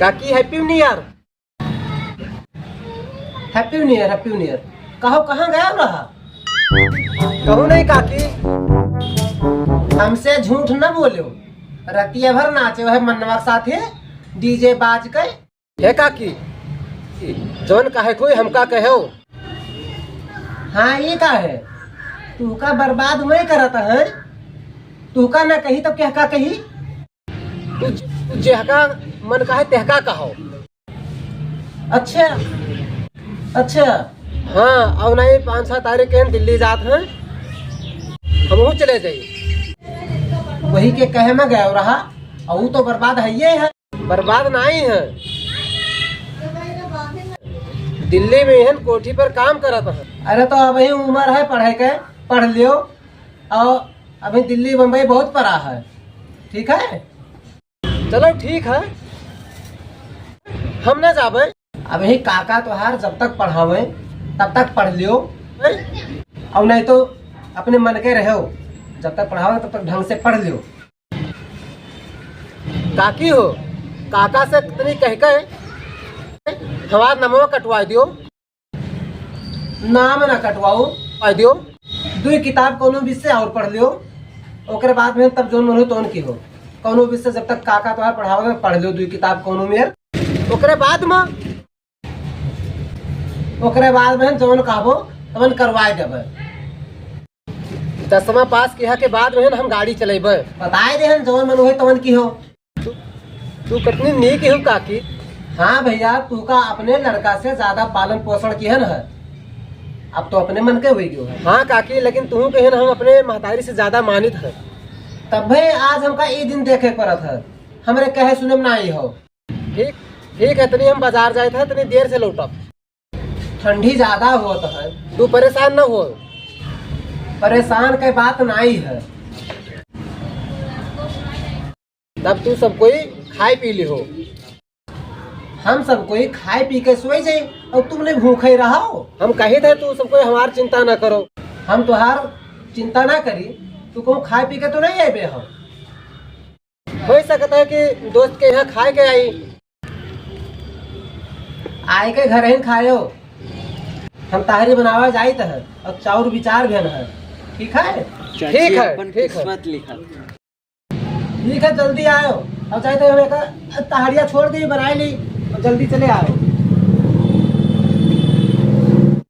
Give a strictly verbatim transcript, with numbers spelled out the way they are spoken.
काकी, Happy New Year। Happy New Year, Happy New Year। कहो, कहाँ गया रहा? कहूँ नहीं काकी। हमसे झूठ न बोलो। रतिया भर नाचे है मनवा के साथे, DJ बाज के। हे काकी, जौन कहे कोई हमका कहो। हाँ, ये का है? तू का बर्बाद वही करत है, तू का ना कही तो क्या का कही? तू, तू जेहका मन कहे तेहका कहो। अच्छा, अच्छा। हाँ, और नहीं, पाँच सात तारीख के हम दिल्ली जात हैं, हमहू चले जाई। वही के कहे में गए रहा, और वो तो बर्बाद है, ये है। बर्बाद नहीं है, दिल्ली में हन कोठी पर काम करत है। अरे तो अबही उम्र है पढ़े के, पढ़ लियो, और अभी दिल्ली बम्बई बहुत परा है, ठीक है? चलो ठीक है, हम ना जाबे। अबही काका तोहार जब तक पढ़ावे तब तक पढ़ लियो, और नहीं तो अपने मन के रहो, जब तक पढ़ावे तब तक ढंग से पढ़ लियो। काकी हो, काका से तनी कह के हमार नमवा कटवा दियो। नाम ना कटवाओ, कटवा दियो। दुई किताब कोनो विषय और पढ़ लियो, ओकरे बाद में तब जोन मन हो तोन की हो। कोनो विषय जब तक काका तोहार पढ़ावे, पढ़ लियो दुई किताब कोनो में। ओकरे बाद में, ओकरे बाद में जौन कहबो तवन करवाए देबे। दसवाँ पास किहा के बाद में हम गाड़ी चलेबे। बताए देहन जौन मन होए तवन की हो। तू, तू कतनी नीक हो काकी। हाँ भैया, तू का अपने लड़का से ज्यादा पालन पोषण किहन है, अब तो अपने मन के हुई गयो है। हाँ काकी, लेकिन तू कहे ना हम अपने महतारी से ज्यादा मानित है। तब भाई आज हमका ई दिन देखे के पड़त है, हमरे कहे सुने में ना आई हो। ठीक, ठीक है, तनी हम बाजार जाए थे, तनी देर से लौटब। ठंडी ज्यादा होत है। तू परेशान न हो। परेशान के बात नाई है। तब तू सब कोई खाए पी लिहो। हम सब कोई खाए पी के सोए जाए और तुम नहीं भूखे रहो। हम कहे थे तू सब कोई हमार चिंता ना करो। हम तुहार चिंता ना करी, तू कहूँ खाए पी के तो नहीं आए हम। हो सकता है कि दोस्त के यहाँ खाए के आई। आए के घर ही खायो, हम ताहरी बनावा जाइत है और चाउर विचार भेन है, ठीक है? चाची ठीक है, अपन ठीक है। किस्मत लिखा। ठीक है, जल्दी आयो। और चाहते हम एक ताहरिया छोड़ दी, बनाए ली और जल्दी चले आओ।